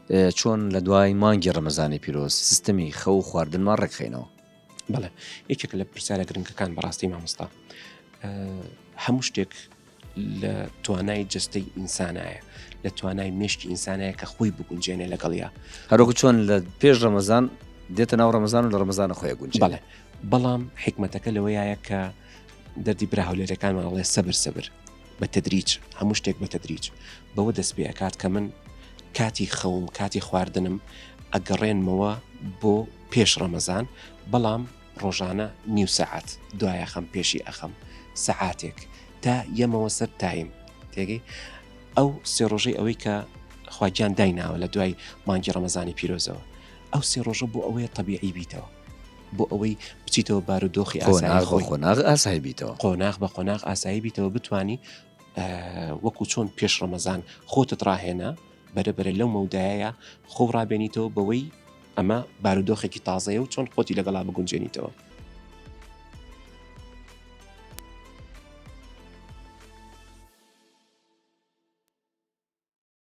چۆن لە دوای مانگی ڕەمەزانی پیرۆز سیستمی خەو و خواردنمان ڕێکخەینەوە؟ بەڵێ یەکێک لە پرسیارە گرنگەکان بەڕاستی مامۆستا هەموو شتێک لە توانای جستەی ئینسانایە لە توانای مێشکی ئینسانەیە کە خۆی بگونجێنێ لەگەڵیا هەروەکو چۆن لە پێش ڕەمەزان دێتە ناو ڕەمەزان و لە ڕەمەزانە خۆی گونجێ بەڵێ بەڵام حیکمەتەکە لەوەیە کە دەردی برا هەولێرەکانمان ئەڵێ سەبر سەبر بە تدریج هەموو شتێک بە تدریج بەوە دەست پێ ئەکات کە من کاتی خەوم کاتی خواردنم ئەگەڕێنمەوە بۆ پێش ڕەمەزان بەڵام ڕۆژانە نیو سەعات دوایەخەم پێشی ئەخەم سەعاتێک تا یەمەوە سەر تایم تێگەی ئەو سێ ڕۆژەی ئەوەی کە خواگیان دایناوە لە دوای مانگی ڕەمەزانی پیرۆزەوە ئەو سێ ڕۆژە بۆ ئەوەیە تەبیعی بیتەوە بۆ ئەوەی بچیتەوە بارودۆخی ئاسایی خۆی قۆناغ ئاسایی بیتەوە قۆناغ بە قۆناغ ئاسایی بیتەوە بتانی وەکو چۆن پێش ڕەمەزان خۆتت ڕاهێنا بەرە بەرە لەو مەودایە خۆ ڕابێنیتەوە بەوەی ئەمە بارودۆخێکی تازەیە و چۆن خۆتی لەگەڵا بگونجێنیتەوە.